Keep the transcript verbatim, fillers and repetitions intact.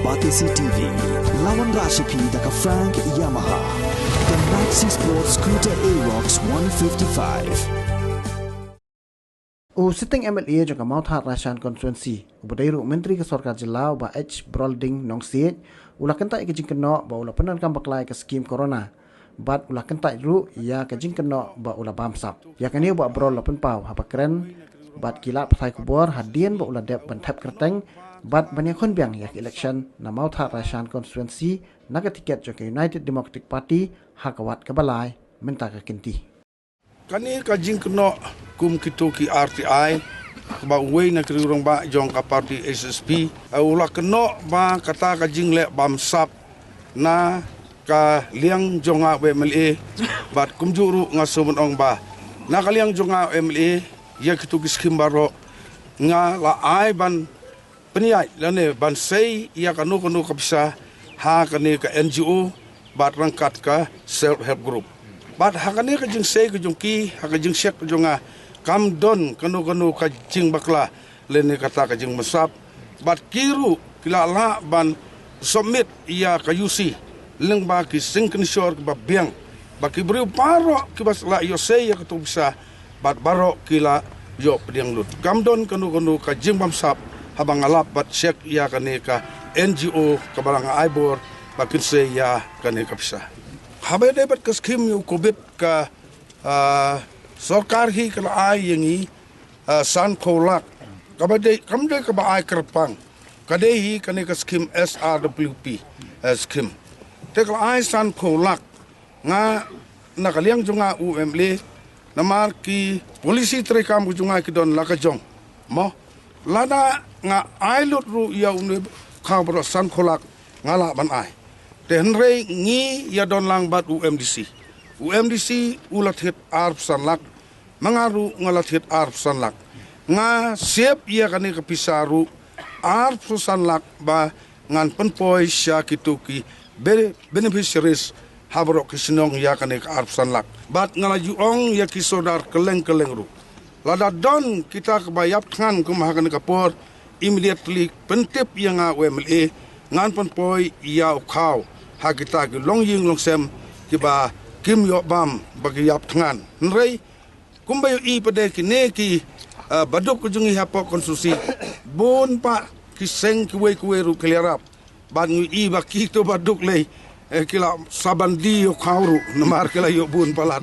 Batesi T V, lawan Rashipi da ka Frank Yamaha. The Maxi Sport Scooter Aerox one fifty-five. U sitting M L A jong ka Mawthadraishan Constituency, u ba dei ruh Myntri ka Sorkar Jylla, u Bah H Brolding Nongsiej, u la kyntait ïa ka jingkynnoh ba u la pyndonkam bakla ïa ka skim Corona bad u la kyntait ruh ïa ka jingkynnoh ba u la bamsap. Ïa kane u Bah Brold u la pynpaw haba kren bad ki lad pathai khubor hadien ba u la dep ban thep kyrteng bad ban ïakhun biang ïa ka election na Mawthadraishan Constituency na ka tiket jong ka United Democratic Party ha ka wat kaba lai mynta ka kynti. Kane ka jingkynnoh kum kito ki R T I, kaba uwei na ki rangbah jong ka party H S P, eh, u la kynnoh ba kata ka jingleh bamsap na ka liang jong nga u M L A, bad kumjuh ruh nga sngewbha ban ong ba na ka liang jong nga u M L A, ïa kito ki skim baroh nga la ai ban pynïaid lane ban sei ïa kano kano ka pisa ha kane ka N G O bad ryngkat ka self help group. Bad ha kane ka jingsei ka jong ki, ha ka jingcheck ka jong nga, kam don kano kano ka jingbakla lane kata ka jingbamsap. Bad ki ruh ki la lah ban submit ïa ka U C lyngba ki signature kiba biang, ba ki briew baroh kiba la ïoh sei ïa kato ka pisa bad baroh ki la ïoh pdiang lut. Kam don kano kano ka jingbamsap haba nga lap bad check ïa kane ka N G O kaba la nga ai bor ba kin sei ïa kane ka pisa. Haba ïadei bad ka skim ïa u covid, ka, ah, sorkar hi ka la ai ïa ngi, ah, sanphew lak. Kaba dei, kam dei kaba ai kyrpang. Ka dei hi kane ka skim S R W P, eh, skim. Te ka la ai sanphew lak. Nga, na ka liang jong nga u M L A, namar ki policy treikam ka jong nga ki don la ka jong. Mo, lada nga ai lut ruh ïa une u khaw baroh sanphew lak, nga lah ban ai. Te hynrei ngi ïa don lang bad u M D C. U M D C u la thied arphew san lak, ma nga ruh nga la thied arphew san lak. Nga save ïa kane ka pisa ruh arphew san lak ba ngan pynpoi sha kito ki be-, beneficiaries ha baroh ki shnong ïa kane ka arphew san lak. Bad nga la ju ong ïa ki sordar kylleng kylleng ruh, lada don kita kiba ïap thngan kum ha kane ka por, immediately pyntip ïa nga u M L A, ngan pynpoi ïa u khaw ha kita ki longïing longsem kiba kim ïoh bam ba ki ïap thngan. Hynrei kumba ïohi pat de kine ki, ah, baduk ka jong ngi hapoh constituency, bun pat ki seng kiwei kiwei ruh ki la ïarap. Bad ngi ïohi ba kito baduk lei, eh, ki la sa ban die ïa u khaw ruh namar ki la ïoh bun palat.